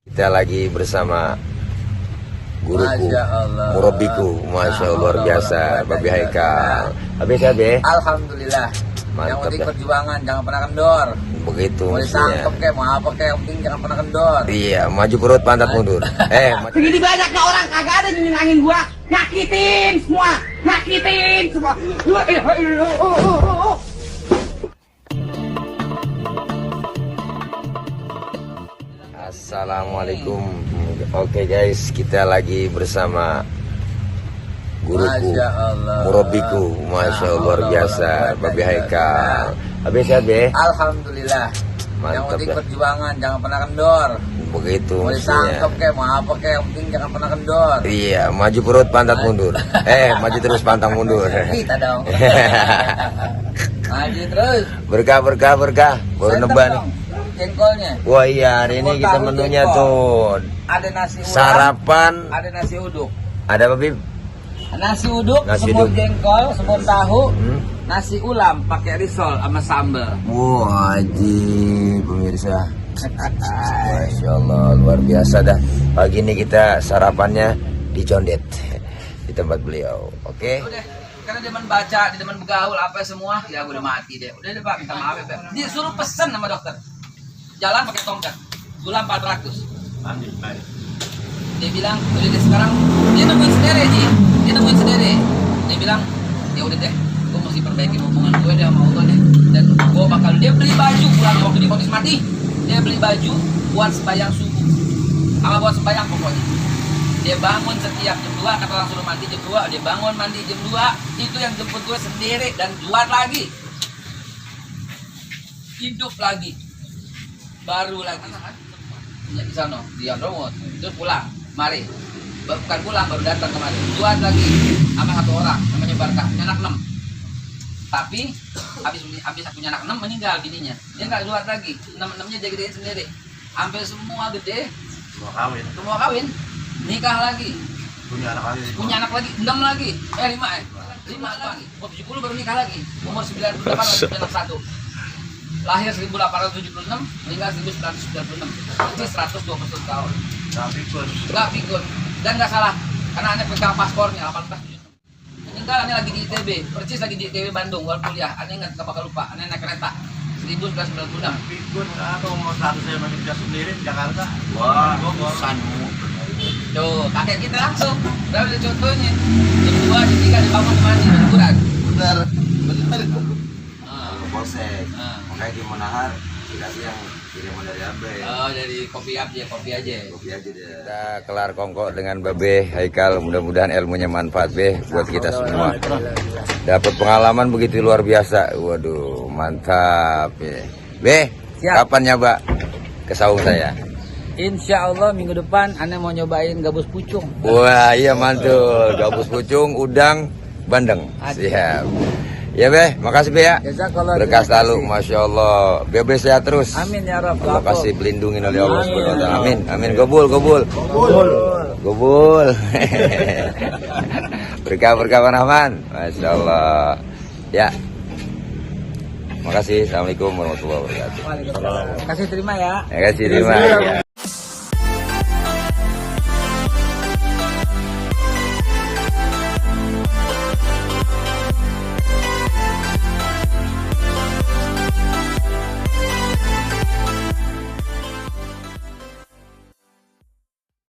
Kita lagi bersama guruku, Masya Allah. murabiku, Masya Allah, luar biasa, Babi Haikal. Habis ya, Be? Alhamdulillah. Yang Mantap penting ya. perjuangan, jangan pernah kendor. Begitu Mau mestinya. disangkep kayak mau apa kayak, yang penting jangan pernah kendor. Iya, maju perut, pantat mundur. Segini banyaknya orang kagak ada yang nyenangin gua, nyakitin semua. Assalamualaikum. Oke guys, kita lagi bersama guruku, Masya Allah. murabiku, Masya Allah, luar biasa, Babi Haikal. Habis ya, Be? Alhamdulillah. Yang Mantap penting ya. perjuangan, jangan pernah kendor. Begitu Mau mestinya. disangkep kayak mau apa kayak, yang penting jangan pernah kendor. Iya, maju perut, pantat mundur. Maju terus, pantang mundur. Kita dong. Maju terus. Berkah. Baru Center nebak nih. dong, jengkolnya. Wah iya, hari ini Jengkol kita tahu, menunya jengkol. tuh Ada nasi ulam, sarapan. ada nasi uduk. Ada apa, Bib? Nasi uduk, Nasi semur uduk. jengkol, semur tahu, Hmm? nasi ulam pakai risol sama sambal. Wah, ajib pemirsa. Masya Allah, luar biasa dah. Pagi ini kita sarapannya di Condet, di tempat beliau. Oke. Udah, karena dia baca, dia bergaul apa semua, ya gue udah mati deh. Udah deh Pak, minta maaf ya Pak. Dia suruh pesen sama dokter. Jalan pakai tongkat, gula 400. Dia bilang, udah deh sekarang, dia nemuin sendiri Ji. Dia nemuin sendiri. Dia bilang, ya udah deh, gue mesti perbaiki hubungan gue deh sama Allah deh. Dan gue bakal, dia beli baju pulang waktu di kondisi mati. Dia beli baju buat sembahyang subuh. Sama buat sembahyang pokoknya. Dia bangun setiap jam 2, kata orang suruh mandi jam 2, dia bangun mandi jam 2, itu yang jemput gue sendiri dan jual lagi. Hidup lagi. Baru lagi. Ya, di sana, di Andromot. Terus pulang, mari. Bukan pulang, baru datang kemarin. Jual lagi sama satu orang, namanya Barkah, punya anak 6. Tapi habis punya anak 6 meninggal bininya. Dia nggak jual lagi. 6-6-nya dia gedein sendiri. Hampir semua gede. Semua kawin. Nikah lagi. Punya anak lagi. 6 lagi. 5 lagi. 70 baru nikah lagi. Umur 98 lagi punya anak 1. Lahir 1876, meninggal 1996. Itu 120 tahun. Nggak pikun. Dan nggak salah. Karena aneh pegang paspornya 1876. Meninggal aneh lagi di ITB. Persis lagi di ITB Bandung. Walaupun kuliah. Aneh nggak bakal lupa. Aneh naik kereta. 1996. Pikun atau mau satu saya menikah sendiri di Jakarta. Wah, Tuh, kakek kita langsung. Berapa ada contohnya? Jam 2, jam 3 dibangun mandi, liburan. benar. Ah, Polsek. ah. Makanya di Manahar dikasih yang kiriman dari Abe. Oh, dari kopi aja, kopi aja. Kopi aja deh. Kita kelar kongkok dengan Babe Haikal. Mudah-mudahan ilmunya manfaat, Be, buat kita semua. Dapat pengalaman begitu luar biasa. Waduh, mantap ya. Be, Siap. kapan nyoba ke saung saya? Insya Allah minggu depan aneh mau nyobain gabus pucung. Wah, iya mantul. Gabus pucung, udang, bandeng. Siap. Ya, Be, makasih, Be ya. Jazakallah. Berkah terima selalu, kasih. Masya Allah. Be sehat terus. Amin ya Rabb. Allah kasih pelindungin oleh Allah Amin. Subhanahu wa taala. Amin. Amin. Gobul. Berkah Rahman. Masya Allah. Ya. Makasih. Assalamualaikum warahmatullahi wabarakatuh. Waalaikumsalam. Kasih terima ya. Terima kasih. Terima.